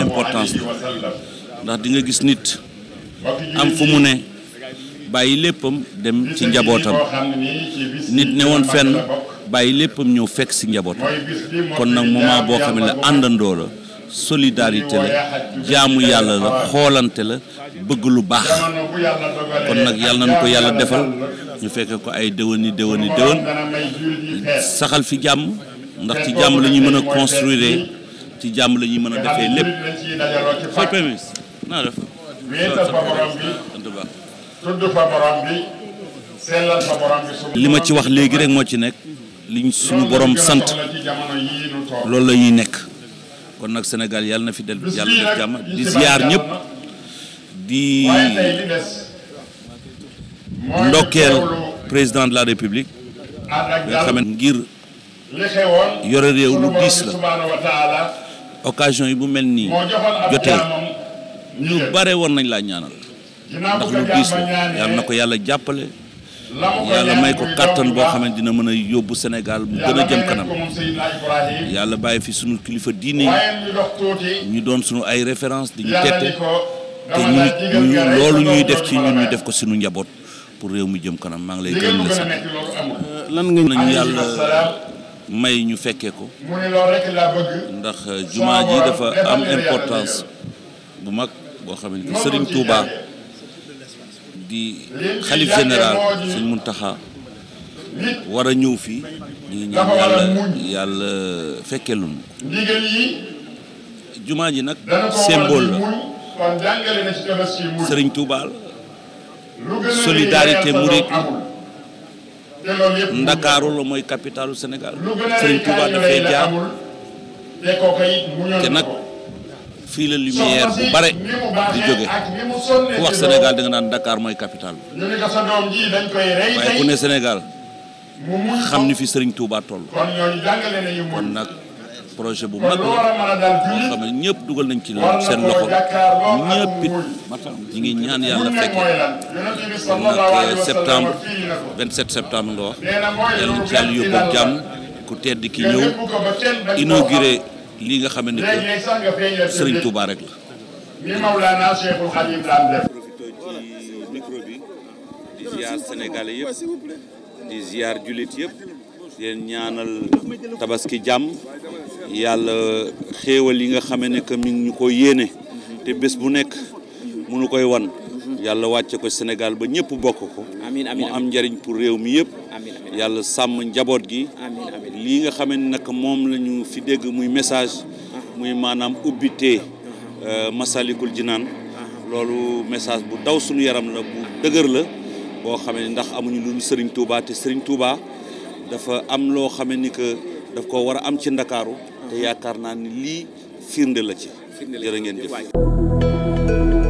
importance la ndax di nga gis nit am fu mu ne bàyyi léppam dem ci njabootam nit ne woon fenn bàyyi léppam ñëw fekk si njabootam kon nag moment boo xam ne àndandoo la solidarité la jaamu yàlla la xoolante la bëgg lu baax kon nag yàlla nañu ko yàlla defal ñu fekke ko ay déwén saxal fi jàmm ndax ci jàmm la ñuy mën a construire ci jàmm la ñuy mën a defee lépp fay permis naa def li ma ci wax léegi rek moo ci nekk liñ suñu borom sant loolu la ñuy nekk kon nag Sénégal yàlla na fi yàlla def jàmm di ziar ñëpp di ndokkeel président de la République nga xam ne ngir yore réew lu diis la occasion yi bu mel nii jotee ñu bare woon nañ laa ñaanal ndax lu diis la yàlla na ko yàlla jàppale yàlla may ko kàttan boo xam ne dina mën a yóbbu Sénégal mu gën a jëm kanam yàlla bàyyi fi sunu kilifa diine yi ñu doon sunu ay référence di ñu tette te ñu loolu ñuy def ci ñun ñu def ko sunu njaboot pour réew mi jëm kanam maa ngi lay gërëm la sax lan nga nañu yàlla may ñu fekkee ko ndax jumaa ji dafa am importance bu mag boo xam ne Serigne Touba di xalif général Sëñ Muntaxa war a ñëw fii ñu ngi ñaan yàlla fekkee lu ñu jumaa ji nag symbole la Serigne Touba la solidarité mouride Ndakaaru la mooy capitalu Sénégal Serigne Touba dafay jaar te nag fii la lumière bu bare di jóge ku wax Sénégal da nga naan Dakar mooy capital waaye ku ne Sénégal xam ni fi Serigne Touba toll kon nag projet bu mag la boo xam ne ñëpp dugal nañ ci seen loxo ñëpp it ñi ngi ñaan yàlla fekke kon nag septembre 27 septembre nga wax yàlla nañ ci yàlla yóbbu jàmm ku tedd ki ñëw inauguré lii nga xam ne que Serigne Touba rek la. profité ci micro bi di ziar sénégalais yëpp di ziar jullit yëpp di leen ñaanal tabaski jàmm yàlla xéewal yi nga xam ne que mi ngi ñu ko yéene te bés bu nekk mënu koy wan yàlla wàcce ko Sénégal ba ñëpp bokk ko mu am njariñ pour réew mi yëpp yàlla sàmm njaboot gi lii nga xam ne nag moom la ñu fi dégg muy message muy maanaam ubbitee Masalikul Jinaan loolu message bu daw suñu yaram la bu dëgër la boo xam ne ndax amuñu lu Serigne Touba te Serigne Touba dafa am loo xam ne que daf ko war a am ci Ndakaaru te yaakaar naa ni lii firnde la ci jërë ngeen jëf